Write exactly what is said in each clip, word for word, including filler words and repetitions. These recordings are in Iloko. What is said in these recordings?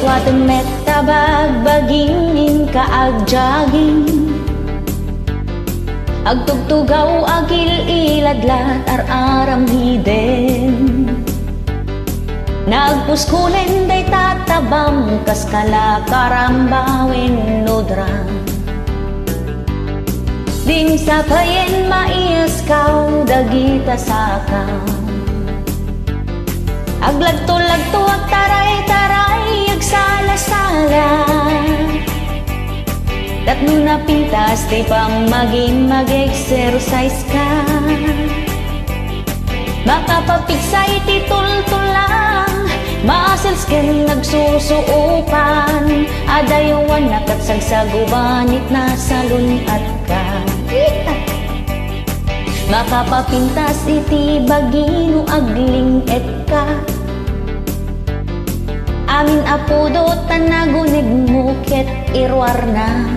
Waten met ta bagbagim inka ag-jogging. Agtugtugaw, agil-iladlad, ar-aramiden. Nagpuskulen dayta tabam kas kala, karamba wenno drum. Dimsa payen maiyaskaw dagita sakaw. Aglagto-lagto, agtaray-taray, agsala-sala. Tapno napintas ti pammagim, mag-exercise ka. Makapapigsa iti tultulang, muscles ken nagsusuopan. Adayuan nakat sagsaguban it nasalun-atka. Makapapintas iti bagi no agling-etka. Amin a pudot a nagunegmo ket iruarna.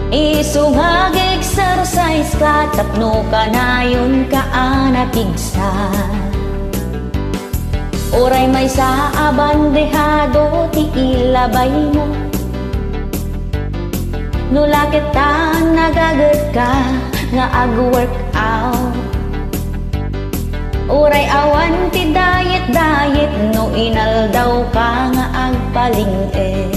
Isu nga ag-exercise ka tapno kanayon ka a napigsa. Uray maysa a bandehado ti ilabaymo. No la ket ta nagagetka nga ag-workout. Uray awan ti diet-diet no inaldawka nga agpaling-e.